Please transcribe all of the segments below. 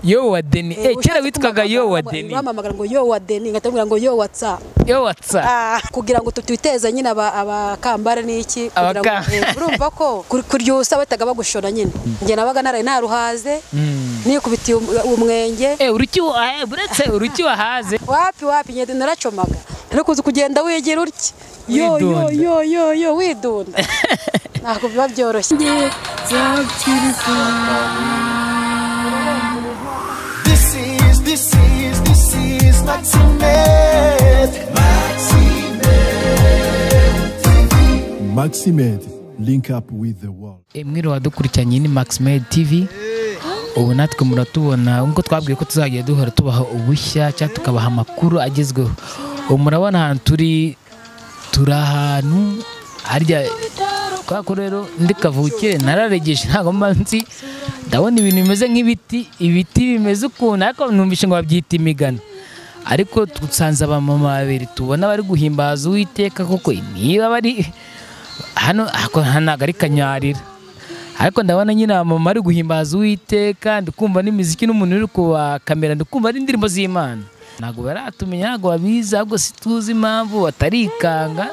Yo wa Deni. Kera witwaga Yo wa Deni. Bamamagara ngo Yo wa Deni, ngatambwira ngo Yo wa Tsa. Yo wa Tsa. Kugira ngo tutiteze nyine abakambara n'iki kugira ngo urumva ko kuryusa bataga bagushora nyine. Nge nabaga naraye naruhaze. Nikubitiye umwenge. Uruki buretse uruki wahaze. Wapi wapi ngende naracomaga. Ariko uzi kugenda wigira urki. Yo yo yo yo yo widunda. Ntabwo biba byoroshye. This is Maximed. Maximed TV. Maximed, link up with the world. Mwiriwe wadukurikiranye ni Maximed TV. Ubu natwe muratubona nkuko twabwiye ko tuzagiye duhora tubaha ubushya cyangwa tukabaha amakuru agezweho. Ubu murabona ahantu turi ahantu harya kwa rero ndi kavukire nararegeje ntago mba nzi ndabona ibintu bimeze nk'ibiti ibiti bimeze ukuntu ariko numvishe ngo babyita imigano ariko tusanze abamama babiri tubona bari guhimbaza Uwiteka koko niba bari hano ntago ari kanyarira ariko ndabona nyine abamama bari guhimbaza Uwiteka ndikumva n'imiziki n'umuntu uri kuba kamera ndikumva ari indirimbo z'Imana ntago baratumenya ntago babizi ahubwo situzi impamvu batarikanga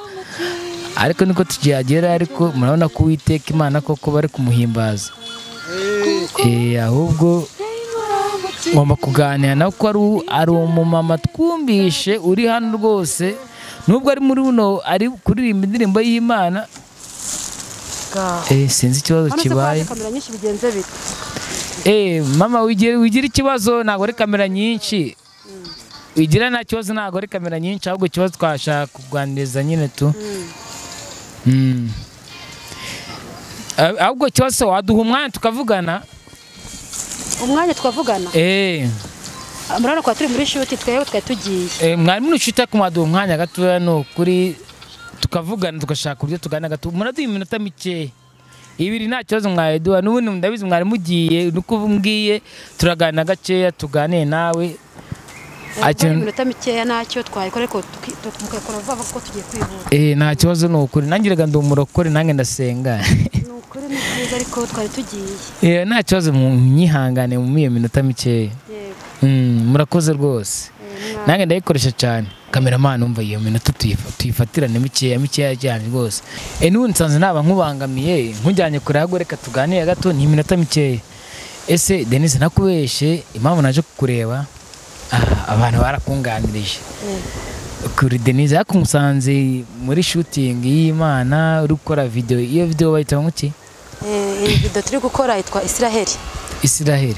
ariko niko tukihagera ariko murabona ko Uwiteka Imana koko bari kumuhimbaza. Ahubwo ngomba kuganira nawe ko ari umumama twumvishe uri hano rwose nubwo ari muri buno ari kuririmba indirimbo y'Imana. Sinzi ikibazo kibaye. Mama wigira ikibazo ntabwo ari kamera nyinshi. Wigira nta kibazo ntabwo ari kamera nyinshi ahubwo ikibazo twashaka kuganiriza nyine tu. Ahubwo ikibazo waduha umwanya tukavugana. Umwanya twavugana? Murabona ko turi muri shoot twebwe twari tugiye. Mwari muri shoot ariko mwaduha umwanya gatoya no kuri tukavugana tugashaka uburyo tugana gato. Muraduha iminota mike. Ibiri nta kibazo mwaduha n'ubundi ndabizi mwari mugiye nuko umbwiye turagana gakeya tuganire nawe. Iminota mikeya ntacyo twayikora ariko tukakora vuba kuko tugiye kwihuta. Nta kibazo ni ukuri nanjye rega ndi umurokore nanjye ndasenga. Ni ukuri ni byiza ariko twari tugiye. Nta kibazo mwihangane mu iyo minota mikeya. Murakoze rwose. Nanjye ndayikoresha cyane. Cameraman umva iyo minota tuyifatirane mikeya mikeya cyane rwose. N'ubu nsanze naba nkubangamiye nkujyanye kure ahubwo reka tuganire gato ni iminota mikeya. Ese Denise nakubeshe impamvu naje kukureba abantu barakunganirije kuri Denise ariko musanze muri shooting y'Imana uri gukora video iyo video bayita ngo iki? Iyi video turi gukora yitwa Israheli. Israheli.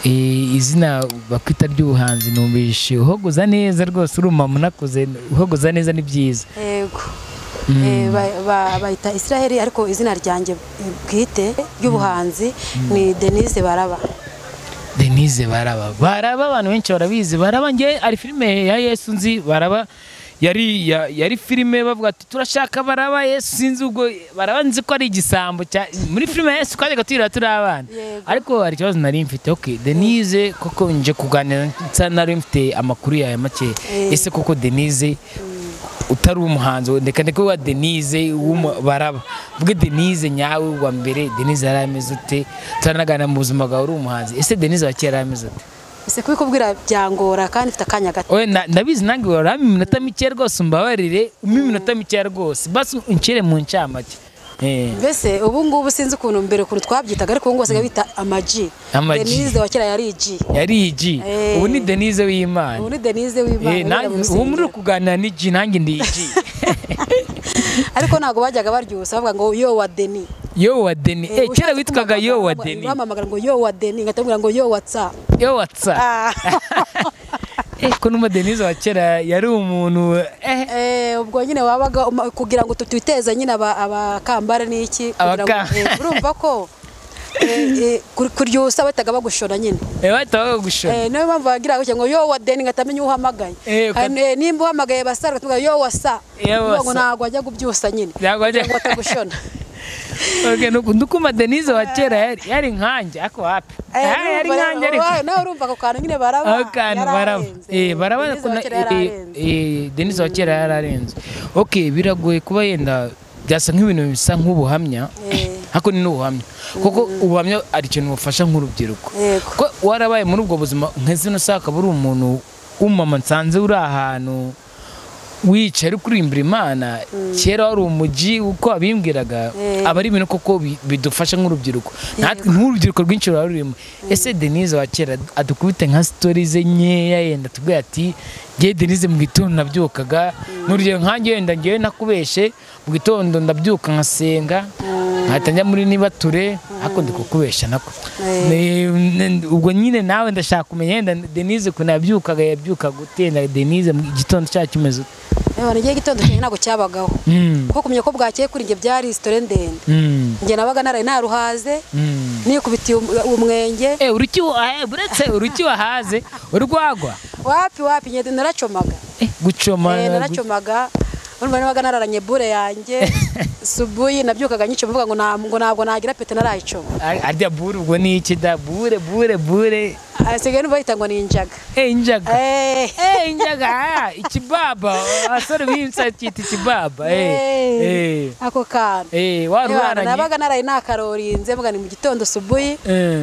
Izina bakwita ry'ubuhanzi numvishe uhogoza neza rwose uri mama nakoze uhogoza neza ni byiza. Yego. Bayita Israheli ariko izina ryanjye bwite ry'ubuhanzi ni Denise Baraba. Denise Baraba. Baraba abantu benshi barabizi. Baraba nge ari filime ya Yesu nzi Baraba yari filime bavuga ati turashaka Baraba Yesu sinzi ubwo Baraba nzi ko ari igisambo muri filime ya Yesu twajyaga tuyira turi abana. Ariko hari ikibazo nari mfite. Okay, Denise koko nje kuganira nari mfite amakuru yawe make. Ese koko Denise utari umuhanzi ndeka ndeko wa Denise Baraba vuge Denise nyawe wa mbere Denise yarameze ute turanagana mu buzima bwawe uri umuhanzi ese Denise wa kera yarameze ute? Ese kubikubwira byangora kandi mfite akanya gato. Oye ndabizi nange warami iminota mike rwose umbabarire iminota mike rwose basi uncire mu ncamake. Mbese ubu ngubu sinzi ukuntu mbere ukuntu twabyitaga ariko ubu ngubu basigaye bita amaji. Denise wa kera yari G. Yari G. Ubu ni Denise w'Imana. Ubu ni Denise w'Imana. Ubu muri kuganira ni G nanjye ndi G. Ariko ntago bajyaga baryusa bavuga ngo Yo wa Deni. Yo wa Deni. Kera witwaga Yo wa Deni. Bamamagara ngo Yo wa Deni ngatambwira ngo Yo wa Tsa. Yo wa Tsa. Ko numa Denise wa kera yari umuntu ubwo nyine wabaga kugira ngo tutiteze nyine abakambara n'iki kugira ngo urumva ko kuryusa bataga bagushora nyine. Bataga bagushora. Niyo mpamvu bagira ngo Yo wa Deni ngatamenya uhamagaye. Nimba uhamagaye basara tuvuga Yo wa Sa. Ngo ntago ajya kubyusa nyine. Ntago ajya batagushona. Okay, ndukuma Denise wa kera yari nkanje ako wapi? Yari nkanje ariko. Nawe urumva ako kantu nyine Baraba. Ako kantu Baraba. Baraba Denise wa kera yararenze. Okay, biragoye kuba yenda byasa nk'ibintu bisa nk'ubuhamya. Hako ni n'ubuhamya kuko ubuhamya ari ikintu bufasha nk'urubyiruko. Ko warabaye muri ubwo buzima nka zino saha akaba uri umuntu w'umumama nsanze uri ahantu wicaye uri kurimbira Imana, kera wari umuji uko wabimbwiraga, aba ari ibintu koko bidufasha nk'urubyiruko, natwe nk'urubyiruko rwinshi ruba rurimo. Ese Denise wa kera adukubite nka stories ze nkeya, yenda tubwire ati ngewe Denise mu gitondo nabyukaga, n'urugero nkanjye wenda ngewe nakubeshe mu gitondo ndabyuka nkasenga nkahita njya muri nibature, ariko ndi kukubesha nako. Ubwo nyine nawe ndashaka kumenya yenda Denise ukuntu yabyukaga, yabyukaga gute na Denise mu gitondo cyacu kimeze ute? Ewa, n'igihe gitondo cyanjye ntabwo cyabagaho, kuko kumenya ko bwakeye kuri njye byari isitori ndende. Njye nabaga naraye naruhaze, nikubitiye umwenge. Uruki buretse uruki wahaze urwagwa? Wapi wapi, njye naracomaga. Gucoma? Naracomaga, urumva nabaga nararanye bure yanjye subuyi, nabyukaga nyicoma mvuga ngo ntabwo ntabwo nagira pete narayicoma. Arya bure ubwo ni iki da? Bure bure bure. Asigaye numva bahita ngo ni injaga. Injaga. Injaga, ikibaba, abasore b'imsa cyita ikibaba. Ako kantu. Waruraranye. Nabaga naraye nakarorinze mvuga ni mu gitondo subuyi,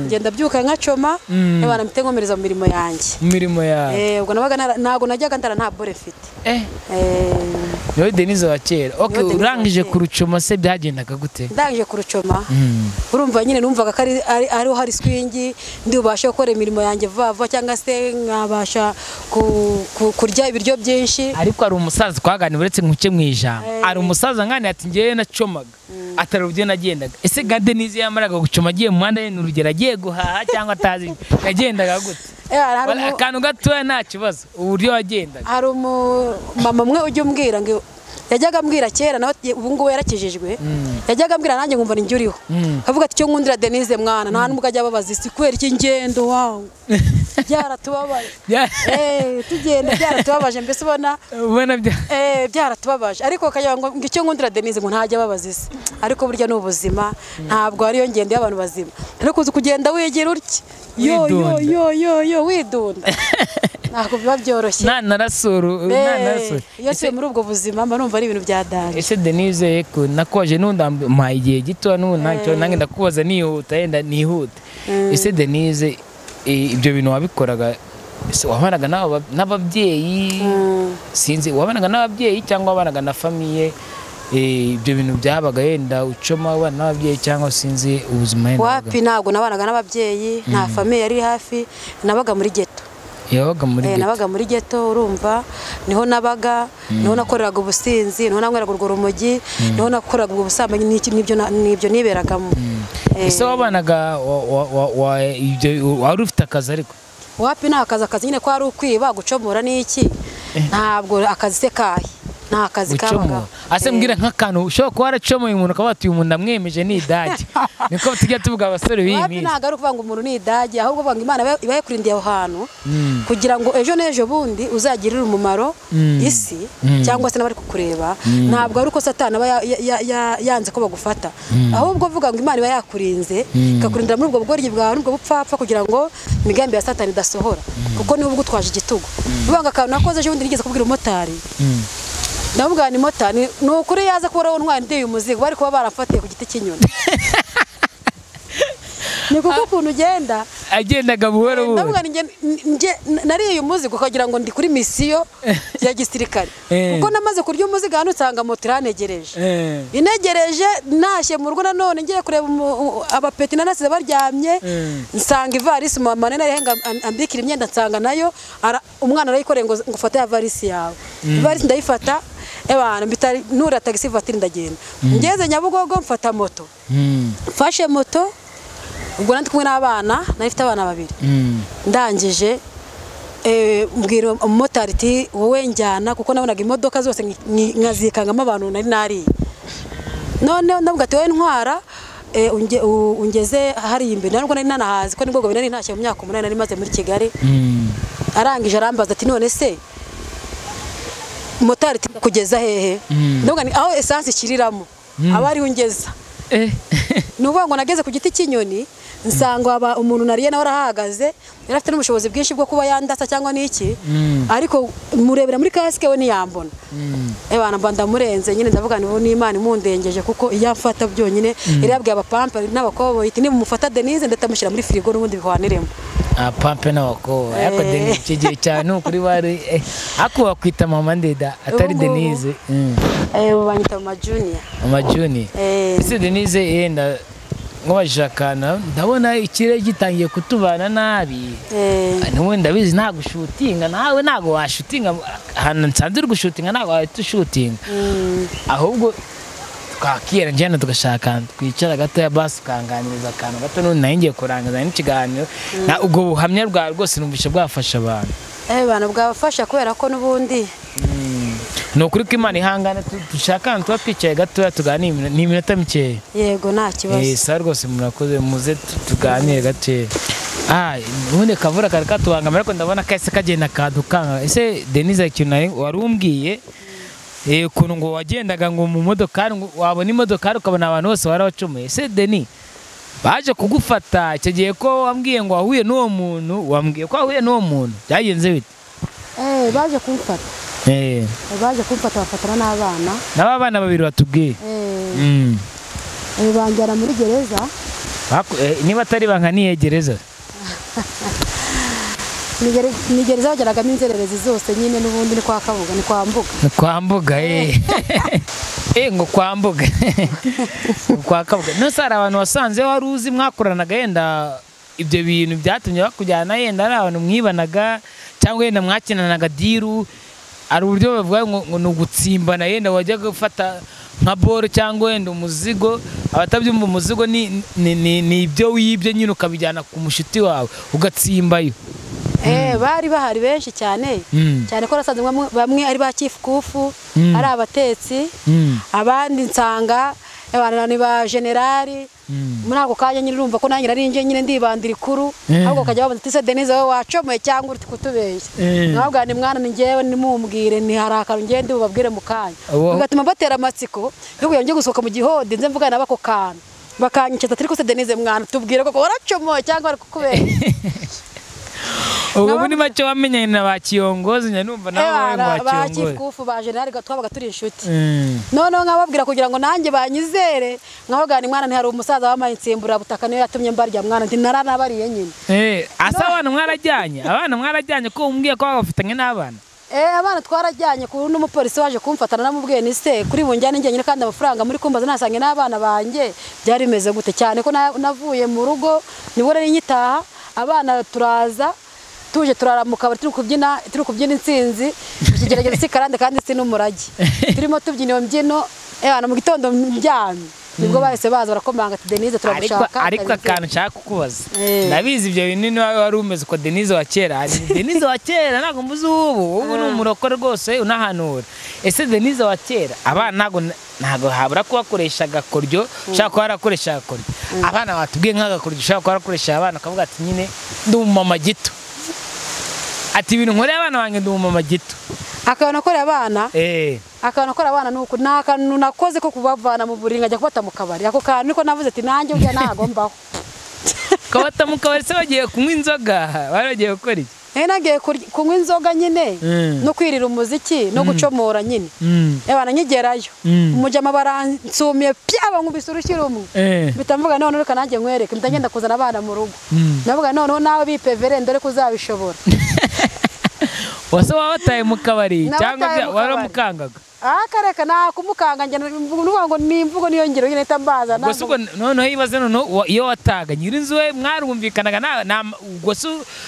ngenda byuka nkacoma, ebana mpite nkomereza mu mirimo yanjye. Mu mirimo yawe. Ubwo nabaga ntago najyaga ndara nta bure mfite. Niwe Denise wa kera. Okay, Niwe Denise wa urangije kera. Kurucoma se byagendaga gute? Ndangije kurucoma, urumva nyine numvaga ko ariho hari swingi, ndi bubashe gukora imirimo yanjye vuba vuba cyangwa se nkabasha kurya ibiryo byinshi. Ariko hari umusaza twaganiriye, uretse nkuce mu ijambo, hari umusaza nganira ati ngewe nacomaga atari uburyo nagendaga. Ese ga Denise yamaraga gucoma agiye mu muhanda yenda urugero agiye guhaha cyangwa atazi, yagendaga gute? Hari Akantu gatoya nta kibazo, uburyo wagendaga. Hari umumama umwe ujya umbwira ngo yajyaga ambwira kera, nawe ubu ngubu yarakijijwe, yajyaga ambwira nanjye nkumva ni njye uriho, avuga ati icyo nkundira Denise mwana nta nubwo ajya ababaza isi kubera iki ngendo wangu byaratubabaje. Tugenda byaratubabaje, mbese ubona ubona bya byaratubabaje, ariko akagira ngo icyo nkundira Denise ngo ntajya ababaza isi, ariko burya ni ubuzima, ntabwo ariyo ngendo y'abantu bazima, ariko uzi kugenda wigira utya yo yo Widunda. yo yo yo widunda, ntabwo biba byoroshye. Nta narasura, nta narasura. Iyo nsubiye muri ubwo buzima mba numva ari ibintu bya danje. Ese Denise ko nakoje n'undi mpaye igihe gito n'ubu ntacyo, nange ndakubaza nihuta yenda nihute. Ese Denise ibyo bintu wabikoraga, ese wabanaga n'ababyeyi? Sinzi, wabanaga n'ababyeyi cyangwa wabanaga na famille? Ibyo bintu byabaga yenda ucoma wabana n'ababyeyi cyangwa sinzi ubuzima yenda Wapi, ntabwo nabanaga n'ababyeyi, nta famille yari hafi, nabaga muri ghetto. Yabaga muri ghetto. Nabaga muri ghetto, urumva niho nabaga, niho nakoreraga ubusinzi, niho nanyweraga urwo rumogi, niho nakoraga ubwo busambanyi, n'ibyo n'ibyo niberagamo. Ese wabanaga ibyo wari ufite akazi ariko? Wapi, nta kazi, akazi nyine ko ari ukwiba, gucomora n'iki, ntabwo akazi se kahe, nta kazi Gucomora. kabagaho. Ase mbwira nk'akantu ushobora kuba waracomoye umuntu ukaba watuye umuntu ndamwemeje ni idage, niko tujya tuvuga abasore b'iyi Wapi, minsi. ntabwo ari ukuvuga ngo umuntu ni idage, ahubwo bavuga ngo Imana iba yakurindiye aho hantu kugira ngo ejo n'ejo bundi uzagirire umumaro isi cyangwa se n'abari kukureba. Ntabwo ari uko Satani aba yanze ko bagufata, ahubwo uvuga ngo Imana iba yakurinze, ikakurindira muri ubwo bugoryi bwawe n'ubwo bupfapfa kugira ngo imigambi ya Satani idasohora, kuko niwe uba ugutwaje igitugu. Uvuga ngo akantu nakoze ejo bundi, nigeze kubwira umumotari, ndamubwira ni motari, ni ukuri yaza kuba uriho ntwaye ndiye umuzigo bari kuba baramfatiye ku giti cy'inyoni, ni kuko ukuntu ugenda Agendaga buhoro buhoro. Ndavuga ni njye nariye umuzigo ukagira ngo ndi kuri misiyo ya gisirikare, kuko namaze kurya umuzigo hano nsanga moto iranegereje, inegereje ntashye mu rugo nanone ngiye kureba abapeti nanasize baryamye, nsanga ivarisi mama nari narihenga ambikira imyenda, nsanga nayo umwana arayikoreye ngo ufate ya varisi yawe. Ivarisi ndayifata, ebana mpita nura tagisi vatiri ndagenda, ngeze Nyabugogo mfata moto. Mfashe moto ubwo nari ndi kumwe n'abana, nari mfite abana babiri. Ndangije mbwira umumotari ati wowe njyana, kuko nabonaga imodoka zose nkazikangamo abantu nari nariye. Noneho ndavuga ati wowe ntwara ungeze hariya imbere, nubwo nari nanahazi ko nibwo nari ntashye mu myaka 8 nari maze muri Kigali. Arangije arambaza ati none se motari ati kugeza hehe? Ndavuga ni aho essence ikiriramo aba ariho ungeza. Ni ukuvuga ngo nageze ku giti cy'inyoni nsanga umuntu nariye nawe arahagaze, yari afite n'ubushobozi bwinshi bwo kuba yandasa cyangwa n'iki, ariko murebera muri kasike we ntiyambona. Ebana mba ndamurenze nyine, ndavuga ngo ni Imana imundengeje, kuko iyo amfata byonyine yari yabwiye abapampe n'abakoboyi iti nimumufata Denise ndatamushyira muri firigo n'ubundi bihwaniremo. Apampe n'abakoboyi ariko Denise icyo gihe cyane ukuri bari ako bakwita mama ndeda atari Denise. Banyita mama Junior. Mama Junior. Ese Denise yenda nkubajije akantu, ndabona ikirere gitangiye kutubana nabi. N'ubundi ndabizi ntabwo ushutinga, nawe ntabwo washutinga ahantu nsanzwe uri gushutinga, ntabwo wahita ushutinga, ahubwo twakira njyana tugashaka twicara gatoya, basi ukanganiriza akantu gato, n'ubundi nayo ngiye kurangiza n'ikiganiro. Ubwo buhamya bwawe rwose numvishe bwafasha abantu. Abantu bwabafasha kubera ko n'ubundi ni ukuri ko Imana ihangana, dushaka ahantu tuba twicaye gatoya tuganira, ni iminota mikeya. Yego nta kibazo. Sawa rwose murakoze, muze tuganire gakeya. Ubundi kavura kari katubangamira ariko ndabona kahise kagenda kadukanga. Ese Denise ikintu wari umbwiye ukuntu ngo wagendaga ngo mu modokari, wabona imodokari ukabona abantu bose warabacumuye. Ese Denis baje kugufata icyo gihe ko wambwiye ngo wahuye n'uwo muntu, wambwiye ko wahuye n'uwo muntu, byagenze bite? Baje kumfata. Baje kumfata bafatana n'abana. N'aba bana babiri batubwiye. Banjyana muri gereza. Niba atari banka niye gereza. Ni gereza bageragamo inzererezi zose nyine, n'ubundi ni kwa Kabuga, ni kwa Mbuga. Ni kwa Mbuga ngo kwa Mbuga. Kwa Kabuga. None hari abantu wasanze wari uzi mwakoranaga yenda ibyo bintu byatumye bakujyana, yenda ari abantu mwibanaga cyangwa yenda mwakinanaga diru, ari uburyo bavuga ngo ni ugutsimbana, yenda wajya gufata nka boro cyangwa wenda umuzigo, abatabyumva umuzigo ni ibyo wibye nyine ukabijyana ku mushuti wawe ugatsimbayo. Bari bahari benshi cyane cyane ko nasanze bamwe ari ba chief kufu, ari abatetsi, abandi nsanga abantu ni ba generali. Muri ako kanya nyine urumva ko nanjye nari nje nyine ndibandira ikuru, ahubwo kajya babaza ati se Denise wowe wacomoye cyangwa uri kutubeshya? Nkababwira ni mwana ni njyewe nimumbwire, ni hari akantu ngiye ndibubabwire mu kanya, bigatuma batera amatsiko yo kugira ngo njye gusohoka mu gihode nze mvugana nabo ako kantu, bakanyicaza ati ariko se Denise mwana tubwire koko waracomoye cyangwa bari kukubeshya? Ubwo muri make wamenyanye na ba kiyongozi, njya numva nawe ba kiyongozi ba ba generali twabaga turi inshuti. Noneho nkababwira kugira ngo nanjye banyizere, nkabagana mwana ntihari umusaza wamaye insimbura butaka niyo yatumye mbarya mwana nti naranabariye nyine. Asa abana mwarajyanye, abana mwarajyanye ko umbwiye ko bafitanye n'abana? Abana twarajyanye ku n'umupolisi waje kumfatana namubwiye ni se kuri bunjyane njye nyine, kandi amafaranga muri kumbaza nasange n'abana banjye byari bimeze gute, cyane ko navuye mu rugo nibwo nari nyitaha, abana turaza tuje turaramuka turi kubyina intsinzi ikigerageza sikarande kandi si n'umurage, turimo tubyina iyo mbyino. Mu gitondo ndyamye nibwo bahise baza barakomanga ati Denise turagushaka. Ariko akantu nshaka kukubaza, ndabizi ibyo bintu niba wari umeze uko Denise wa kera, Denise wa kera ntabwo mbuze ubu ni umurokore rwose unahanura. Ese Denise wa kera abana ntabwo habura kubakoresha agakoryo, ushaka kuba warakoresha agakoryo, abana batubwiye nk'agakoryo ushaka kuba warakoresha abana ukavuga ati nyine ndi umumama gito, ati ibintu nkoreye abana banjye ndi umumama gito. Akantu nakoreye abana, akantu nakoreye abana nuko nta kantu nakoze ko kubavana mu buriri nkajya kubata mu kabari, ako kantu niko navuze ati nanjye ubwo ntago mbaho. Kubata mu kabari se bagiye kunywa inzoga, bari bagiye gukora iki? Nagiye kunywa inzoga nyine no kwirira umuziki no gucomora nyine. Ebana nkigerayo umujama baransumiye pyaba nkubise urushyi rumwe, mpita mvuga none reka nanjye nkwereke, mpita ngenda kuzana abana mu rugo, ndavuga noneho nawe bipevere ndore ko uzabishobora. Wase wabataye mu kabari cyangwa waramukangaga? Akareka nakumukanga njye nuvuga ngo ni imvugo niyo ngiro nyine itambaza. Ubwo ubwo noneho ibaze noneho iyo wataga nyirinzu we mwarumvikanaga na ubwo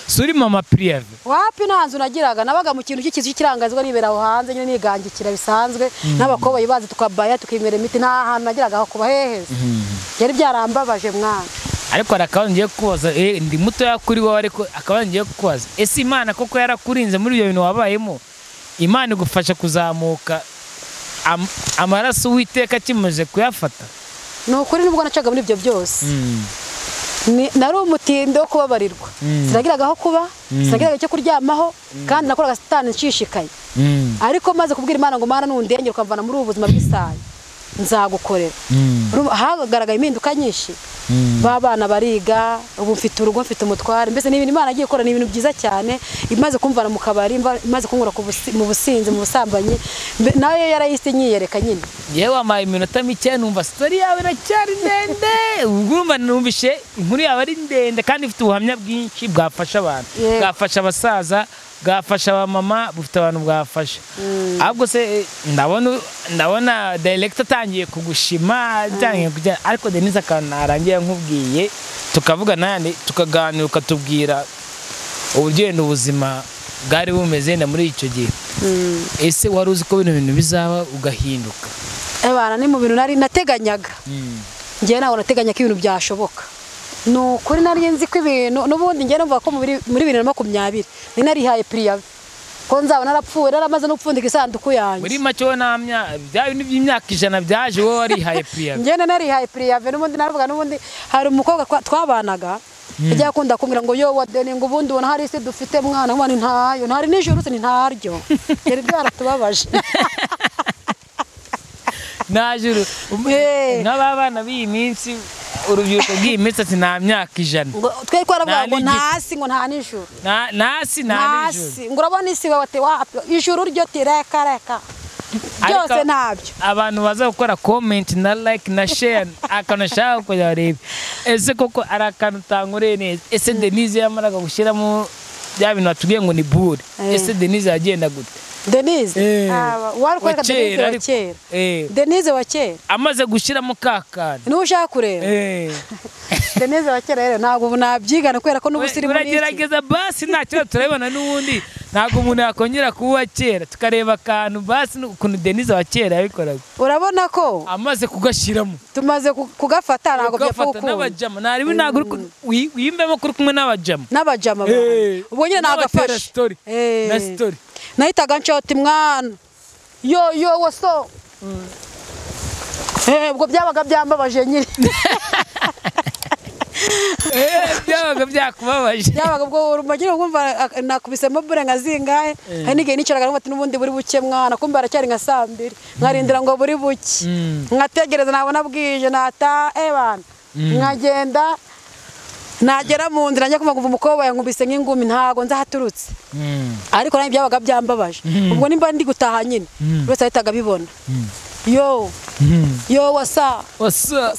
suri mama prive? Wapi nta nzu nagiraga, nabaga mu kintu cy'ikizu cy'ikirangazwa nibera aho hanze nyine nigangikira bisanzwe, n'abakoboyi bazi tukabaya tukinywera imiti, nta hantu nagiraga aho kuba heheze. Yari byarambabaje mwana. Ariko arakaba ngiye kubaza, ndi muto kuri wowe ariko akaba ngiye kukubaza, ese Imana koko yarakurinze muri ibyo bintu wabayemo, Imana igufasha kuzamuka amaraso Uwiteka akimaze kuyafata? Ni ukuri nubwo nacaga muri ibyo byose, nari umutindi wo kubabarirwa, sinagiraga aho kuba, sinagiraga icyo kuryamaho, kandi nakoraga satani nshishikaye. Ariko maze kubwira Imana ngo Mana nundengere ukamvana muri ubu buzima bw'isayo, Nzagukorera. Hagaragaye impinduka nyinshi. Babana bariga, ubu mfite urugo, mfite umutware, mbese n'ibintu Imana agiye gukora ni ibintu byiza cyane. Imaze kumvana mu kabari, imaze kunkura mu businzi, mu busambanyi, nayo yarayise nyiyereka nyine. Yewe amaye iminota mike numva story yawe iracyari ndende. Urumva numvishe inkuru yawe ari ndende kandi ifite ubuhamya bwinshi bwafasha abantu, bwafasha abasaza, bwafasha abamama, bufite abantu bwafasha. Ahubwo se ndabona director atangiye kugushima, atangiye kujya, ariko Denise akantu narangiye nkubwiye tukavuga nane tukaganira ukatubwira uburyo yenda ubuzima bwari bumeze na muri icyo gihe. Ese wari uzi ko bino bintu bizaba ugahinduka? Ebana ni mu bintu nari nateganyaga. Ngiye nawe nateganya ko ibintu byashoboka. Nukuri nari nzi ko ibintu nubundi ngiye numva ko muri 2020 ni narihaye priya ko nzaba narapfuye naramaze no gupfundika isanduku yanjye. Muri make wo namya bya bintu by'imyaka 100 byaje wowe warihaye priya. Ngiye narihaye priya n'ubundi naravuga n'ubundi hari umukobwa twabanaga ajya akunda kumbwira ngo yo wadeni ngo ubundi ubona hari isi dufite mwana mwana ntayo ntari nijoro se ntaryo yari byaratubabaje. Najuru n'ababana b'iyi minsi urubyiruko bw'iyi minsi ati nta myaka 100. Twe twaravuga ngo ntasi ngo nta nijoro. Nasi nta nijoro. Ngo urabona isi wawe ati wapi ijuru ryo tireka reka. Byose ntabyo. Abantu baza gukora comment na like na share akantu shaka kujya bareba. Ese koko ari akantu tankoreye neza? Ese Denise yamaraga gushyiramo bya bintu batubwiye ngo ni bure. Ese Denise yagenda gute? Denise wari kwereka Denise wa kera. Denise wa kera amaze gushyiramo kakana niwe ushaka kureba. Denise wa kera rero ntabwo ubu nabyigana kubera ko n'ubusirimu n'iki. Uragerageza basi ntacyo turabibona n'ubundi ntabwo umuntu yakongera kuba kera tukareba akantu basi ukuntu Denise wa kera yabikoraga. Urabona ko amaze kugashyiramo tumaze kugafata ntabwo byapfa gukunda. N'abajama naribi ntabwo wimbemo kuri kumwe n'abajama. N'abajama ubwo nyine nagafashe na story. Nahitaga nshoti mwana yo yo waso ubwo byabaga byambabaje nyine. Byabaga byakubabaje. Byabaga ubwo urumagira kumva nakubisemo bure nka zingahe hari n'igihe nicaraga ngo ati n'ubundi buri buke mwana kumbe aracyari nka saa 2 nkarindira ngo buri buke nkategereza nabona bwije nata ebana nkagenda nagera mu nzira njya kumva umukobwa yankubise nk'ingumi ntago nzahaturutse. Ariko nayo byabaga byambabaje. Ubwo nimba ndi gutaha nyine wese ahitaga bibona. Yo yo wasa wasa.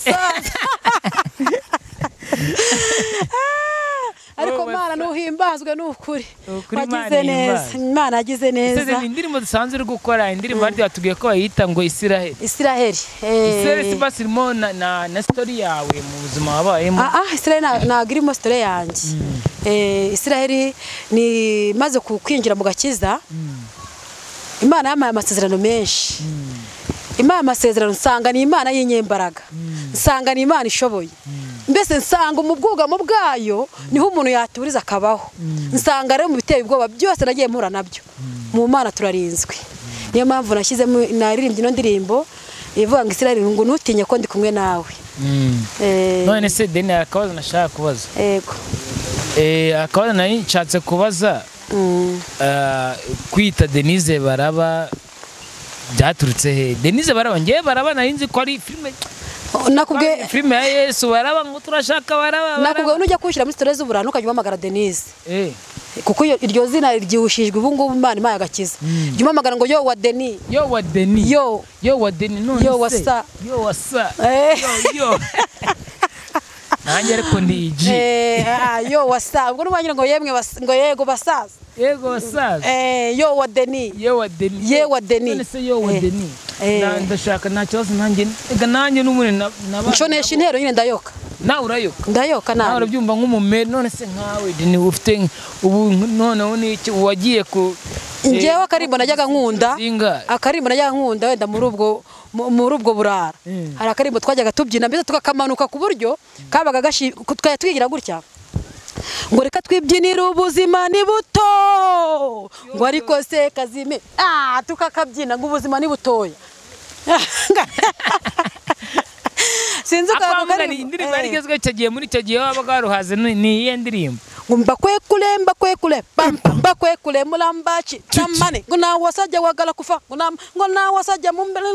Ariko Mana nuhimbazwe n'ukuri. Wagize neza. Imana yagize neza. Ese indirimbo dusanzwe uri gukora indirimbo bandi batubwiye ko bayita ngo Isiraheli. Isiraheli. Isiraheli sibasirimo na story yawe mu buzima wabayemo. Isiraheli ntabwo irimo story yanjye. Isiraheli ni maze kwinjira mu gakiza. Imana yampaye amasezerano menshi. Imana amasezerano nsanga ni Imana y'inyembaraga. Nsanga ni Imana ishoboye. Mbese nsanga mu bwugamo bwayo niho umuntu yaturiza akabaho. Nsanga rero mu biteye ubwoba byose nagiye mpura nabyo. Mu Mana turarinzwe. Niyo mpamvu nashyizemo naririmbye ino ndirimbo ivuga ngo Isiraheli ngo ntutinye ko ndi kumwe nawe. None se Deni akabazo nashaka kubaza. Yego. Akabazo nari nshatse kubaza kwita Denise Baraba byaturutse he? Denise Baraba ngiye Baraba nari nzi ko ari filme. Nakubwiye filme ya Yesu Baraba ngo turashaka Baraba. Nakubwiye nujya kushira muri stories z'uburanu ukajya uhamagara Denise. Kuko iryo zina ryihushijwe ubu ngubu Imana imaye agakiza. Jya umpamagara ngo yo wa Deni. Yo wa Deni. Yo yo wa Deni none yo wa sa. Yo wa sa. Yo yo. Nanjye ariko ndi iji. Yo wa sa. Ubwo nubangira ngo yemwe ngo yego basaza. Yego basaza. Yo wa Deni. Yo wa Deni. Ye wa Deni. None se yo wa Deni. Ndashaka nta kibazo nanjye ega nanjye n'umune naba. Nshonesha intero nyine ndayoka. Nawe urayoka. Ndayoka nawe. Nawe urabyumva nk'umumere none se nkawe Deni ufite ubu noneho niki wagiye ku ngewe akarimbo najyaga nkunda. Akarimbo najyaga nkunda wenda muri ubwo burara. Hari akarimbo twajyaga tubyina mbese tukakamanuka ku buryo kabaga twajya twigira gutya. Ngo reka twibyinire ubuzima ni buto. Ngo ariko se kazime tukakabyina ngo ubuzima ni butoya. Sinzi uko ako kari indirimbo yari igezweho icyo gihe, muri icyo gihe wabaga waruhaze ni iyihe ndirimbo? Ngo mbakwekule mbakwekule mbakwekule mulambachi tamane ngo nawe wasajya wagala kufa ngo nawe wasajya mumbere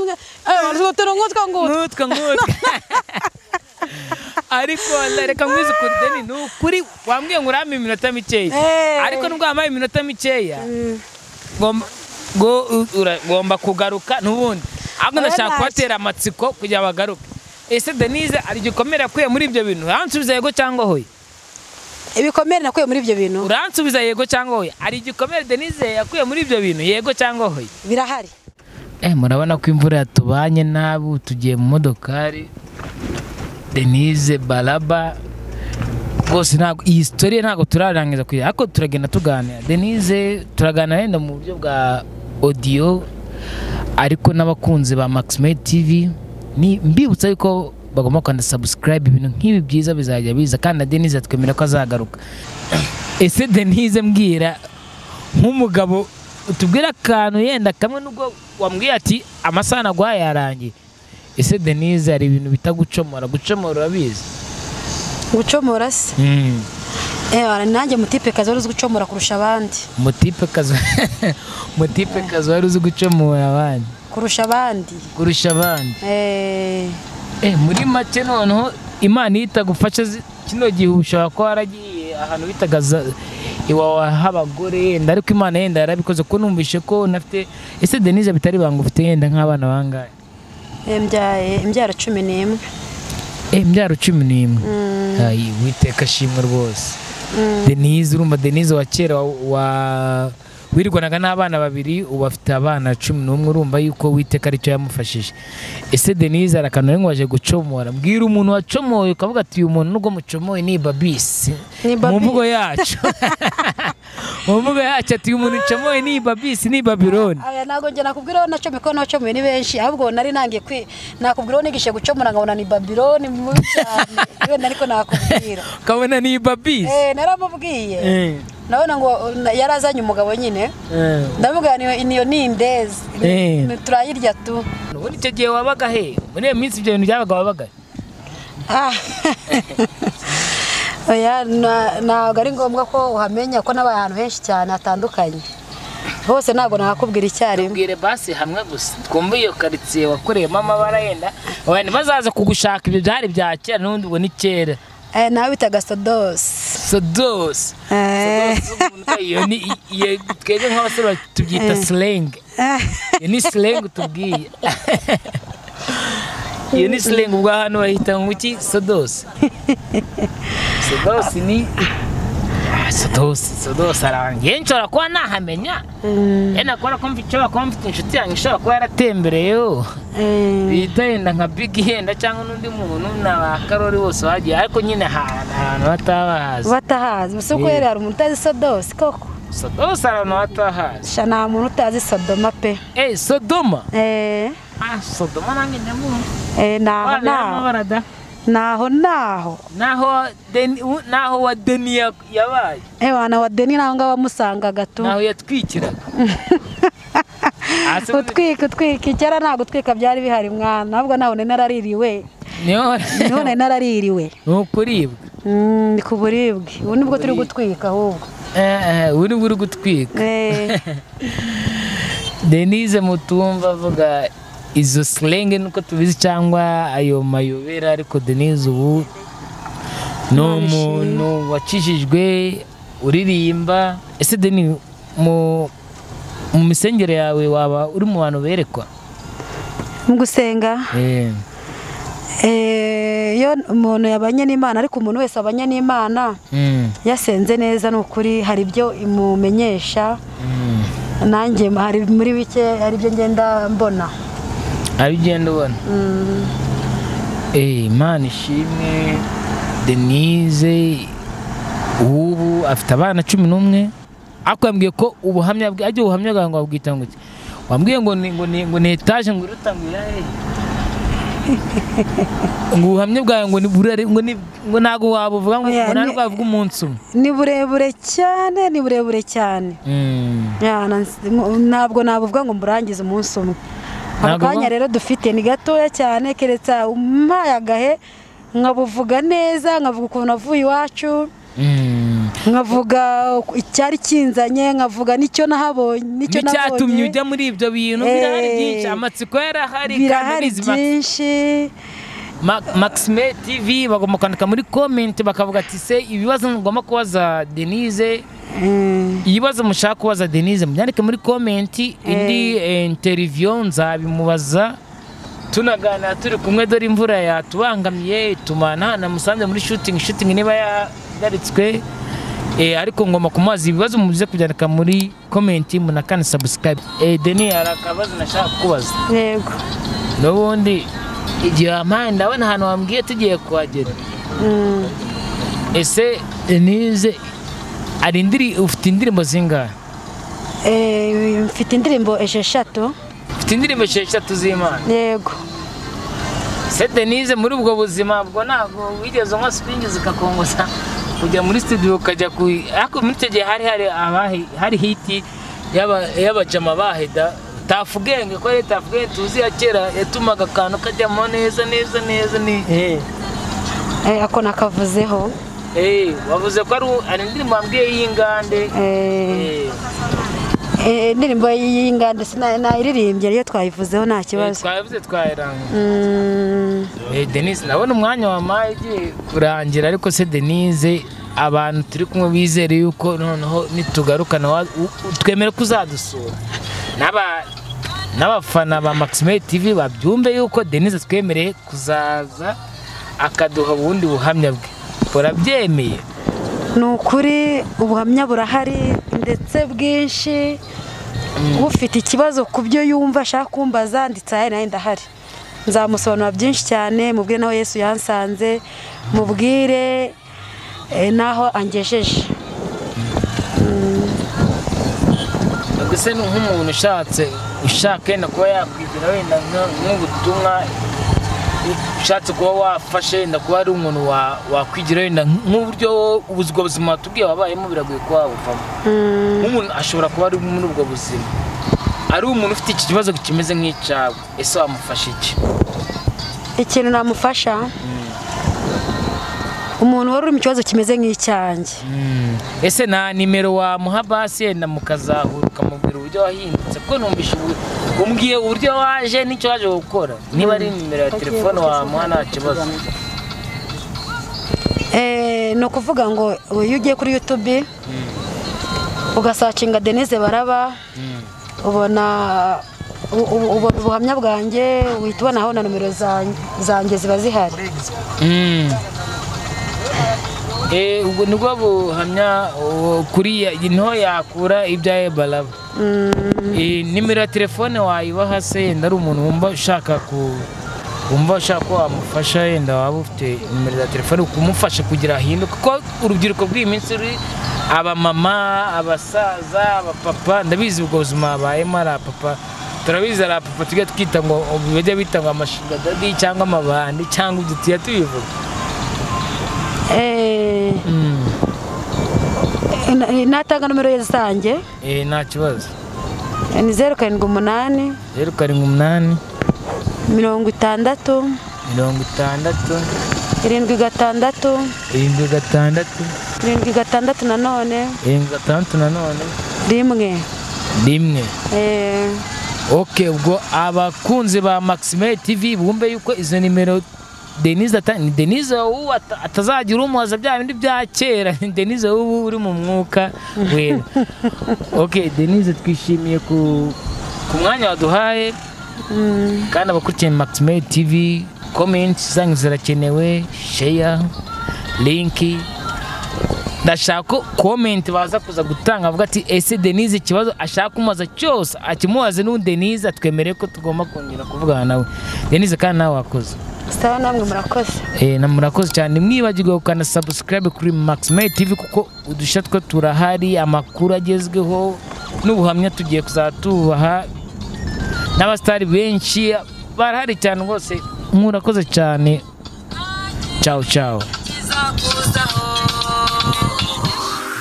ngutwa ngutwa ngutwa. Ariko reka mwize ukuri Deni, ni ukuri wambwiye ngo urampe iminota mikeya, ariko nubwo wampaye iminota mikeya ngomba kugaruka n'ubundi, ahubwo ndashaka kubatera amatsiko kugira bagaruke. Ese Denise hari igikomere yakuye muri ibyo bintu? Uransubiza yego cyangwa hoya? Ibikomere nakuye muri ibyo bintu? Uransubiza yego cyangwa hoya? Hari igikomere Denise yakuye muri ibyo bintu, yego cyangwa hoya? Birahari. Murabona ko imvura yatubanye nabi, tugiye mu modokari. Denise Balaba rwose ntabwo iyi story ntabwo turarangiza kugira, ariko turagenda tuganira. Denise turaganira yenda mu buryo bwa audio, ariko n'abakunzi ba Maxmed TV ni mbibutsa yuko bagomba kwanda subscribe, ibintu nk'ibi byiza bizajya biza, kandi na Denise atwemera ko azagaruka. Ese Denise mbwira nk'umugabo utubwira akantu yenda kamwe, nubwo wambwiye ati amasaha naguhaye yarangiye. Ese Denise hari ibintu bita gucomora? Gucomora urabizi? Gucomora se? Nanjye mutipe kazi wari uzi gucomora kurusha abandi. Mutipe kazi mutipe kazi wari uzi gucomora abandi. Kurusha abandi. Kurusha abandi. Muri make noneho Imana itagufasha kino gihe ushobora kuba waragiye ahantu bitaga iwawa h'abagore yenda, ariko Imana yenda yarabikoze ko numvishe ko unafite. Ese Denise bitari banga ufite yenda nk'abana bangahe? Mbyaye imbyaro 11. Imbyaro 11. Ayi Uwiteka ashimwe rwose. Denise, urumva Denise wa kera wa wirwanaga n'abana babiri, ubu afite abana 11, urumva yuko Uwiteka aricyo yamufashije. Ese Denise arakanu ngo waje gucomora, mbwira umuntu wacomoye ukavuga ati uyu muntu nubwo mucomoye ni babisi mu mvugo yacu. Mu mvugo yacu ati uyu muntu ucomoye ni babisi ni Babiloni. Aya ntago nge nakubwira nacomye ko nacomoye ni benshi, ahubwo nari nangiye kwi nakubwira nigishe gucomora nkabona ni Babiloni mubi cyane, wenda ariko nakubwira ukabona ni babisi. Naramubwiye nabona ngo yarazanye umugabo nyine, ndavuga niyo ni indezi turayirya tu. Ubundi icyo gihe wabaga he? Muri iyo minsi ibyo bintu byabaga wabaga? Oya ntabwo ari ngombwa ko uhamenya ko n'abaye ahantu henshi cyane hatandukanye hose, ntabwo nakubwira icyarimwe. Tubwire basi hamwe gusa twumve iyo karitsiye wakoreyemo amabara yenda abantu bazaza kugushaka, ibyo byari bya kera n'ubundi ubwo ni kera. Nawe bitaga Sodos. Sodos. Iyo ni twebwe nk'abasore tubyita slang. Iyo ni slang tubwiye. Iyo ni slang ubwo hano bahita ngo iki? Sodos. Sodos ni Sodos, Sodos arangiye nshobora kuba nahamenya. Yenda kubera ko mfite kuba mfite inshuti yanjye ishobora kuba yaratembereyeho. Bita yenda nka Big yenda cyangwa n'undi muntu na ba Karori bose bagiye, ariko nyine ahantu batabahazi. Batahazi, gusa uko yari hari umuntu utazi Sodos koko. Sodos ahantu batahazi. Sha nta muntu utazi Sodoma pe. Sodoma? Sodoma nanjye ndamubona. Naho naho. Naho naho. Naho Deni, naho wa Deni yabaye. Wana wa Deni naho ngaba musangaga tu. Naho yatwikiraga. Utwika utwika kera ntabwo utwika byari bihari mwana, ahubwo naho naraririwe. Niho naraririwe. Nukuribwa. Ni kuburibwe. Ubu nibwo turi gutwika ahubwo. Ubu nibwo uri gutwika. Denise mutumva avuga izo slang nuko tubizi cyangwa ayo mayobera, ariko Denise ubu ni umuntu wakijijwe uririmba. Ese Denise mu misengere yawe waba uri mu bantu berekwa mu gusenga? Iyo umuntu yabanye n'Imana, ariko umuntu wese abanye n'Imana yasenze neza ni ukuri hari ibyo imumenyesha. Nanjye hari muri bike hari ibyo ngenda mbona. Ari ugenda ubona. Imana ishimwe. Denise ubu afite abana 11, ariko yambwiye ko ubuhamya bwe ajye ubuhamya bwawe ngo wabwita ngo iki? Wambwiye ngo ngo ni etage ngo urutangira he? Ngo ubuhamya bwawe ngo ni burare ngo ni ngo ntago wabuvuga ngo ntago wavuga umunsi umwe. Ni burebure cyane, ni burebure cyane. Ntabwo nabuvuga ngo mburangize umunsi umwe. Akanya rero dufite ni gatoya cyane, keretse umpaye agahe nkabuvuga neza, nkavuga ukuntu navuye iwacu, nkavuga icyari kinzanye, nkavuga n'icyo nahabonye, n'icyo nabonye, n'icyatumye ujya muri ibyo bintu. Birahari byinshi, amatsiko yarahari, birahari byinshi. Maxime TV bagomba kwandika muri comment bakavuga ati se ibibazo mugomba kubaza Denise, ibibazo mushaka kubaza Denise mubyandike muri comment, indi interview nzabimubaza tunaganira turi kumwe. Dore imvura yatubangamiye ituma nta namusanze muri shooting niba yagaritswe, ariko ngomba kumubaza ibibazo, muze kubyandika muri comment, munakane subscribe. Denise, hari akabazo nashaka kukubaza. Yego. N'ubundi igihe wampaye ndabona ahantu wambwiye tugiye kuhagera. Ese Denise, hari ufite indirimbo zingahe? Mfite indirimbo 6. Ufite indirimbo 6 z'Imana? Yego. Se Denise, muri ubwo buzima bwo ntabwo wigeze unywa swingi zikakongoza kujya muri studio ukajya ku, ariko muri icyo gihe hari hiti y'abajama baheda tafugenge, ko ari tafugenge tuzi ya kera yatumaga akantu kajyamo neza neza neza ni ako nakavuzeho. Wavuze ko ari indirimbo wambwiye y'ingande. Indirimbo y'ingande sinayiririmbye, ariyo twayivuzeho nta kibazo. Twayivuze twayiranga. Denise, ndabona umwanya wampaye ugiye kurangira, ariko se Denise, abantu turi kumwe bizere yuko noneho nitugarukana twemere ko uzadusura, n'abafana ba Maxime TV babyumve yuko Denise twemereye kuzaza akaduha ubundi buhamya bwe. Urabyemeye? Ni ukuri ubuhamya burahari ndetse bwinshi. Ufite ikibazo ku byo yumva ashaka kumbaza, ndetse nawe ndahari, nzamusobanura byinshi cyane, mubwire naho Yesu yansanze, mubwire naho angejeje. Ese ni nk'umuntu ushaka wenda kuba yakwigira wenda nk'ubutumwa, ushatse kuba wafashe wenda kuba ari umuntu wakwigira wenda nk'uburyo ubwo buzima watubwiye wabayemo biragoye kuba wabuvamo. Nk'umuntu ashobora kuba ari muri ubwo buzima, ari umuntu ufite iki kibazo kimeze nk'icyawe, ese wamufasha iki? Ikintu namufasha, umuntu wari uri mu kibazo kimeze nk'icyanjye, ese nta nimero wamuha basi yenda mukazahura ukamubwira uburyo wahindutse? Kuko numvishe umbwiye uburyo waje n'icyo waje gukora, niba ari nimero ya telefone wamuha nta kibazo. Ni ukuvuga ngo iyo ugiye kuri YouTube ugasacinga Denise Baraba, ubona ubuhamya bwanjye, uhita ubonaho na nomero zanjye ziba zihari. Ubwo nibwo buhamya kuri niho yakura ibya Baraba. Nimero ya telefone wayibaha se yenda ari umuntu wumva ushaka ko wamufasha, yenda waba ufite nimero ya telefone kumufasha kugira ahinduke, kuko urubyiruko rw'iyi minsi ruri abamama, abasaza, abapapa, ndabizi ubwo buzima babayemo. Ari abapapa turabizi, ari abapapa tujya twita ngo bajya bita ngo amashuga dadi cyangwa amabandi cyangwa ibyo tujya tubivuga. Natanga nomero zanjye. Nta kibazo. Ni 0 7 8 0 7 8 60 60 7 6 7 6 7 6 nanone 7 6 nanone 1 1. Okay, ubwo abakunzi ba Maxime TV bumve yuko izo nimero Denise Denise ubu atazagira umubaza bya bindi bya kera. Denise ubu uri mu mwuka wera. Okay, Denise, twishimiye ku mwanya waduhaye, kandi abakurikiye Maxime TV, comments zanyu zirakenewe, share, link. Ndashaka ko comment baza kuza gutanga avuga ati ese Denise ikibazo ashaka kumubaza cyose akimubaze, n'undi Denise atwemereye ko tugomba kongera kuvugana nawe. Denise, kandi nawe wakoze. Sawa, namwe murakoze. Na murakoze cyane, mwibagirwe gukanda subscribe kuri Maxime TV kuko udushya two turahari, amakuru agezweho n'ubuhamya tugiye kuzatubaha, n'abastari benshi barahari cyane rwose. Murakoze cyane. Ciao ciao.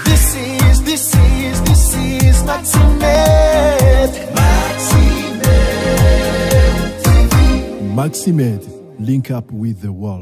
This is, this is, this is Maxime, Maxime. Maximed, link up with the world.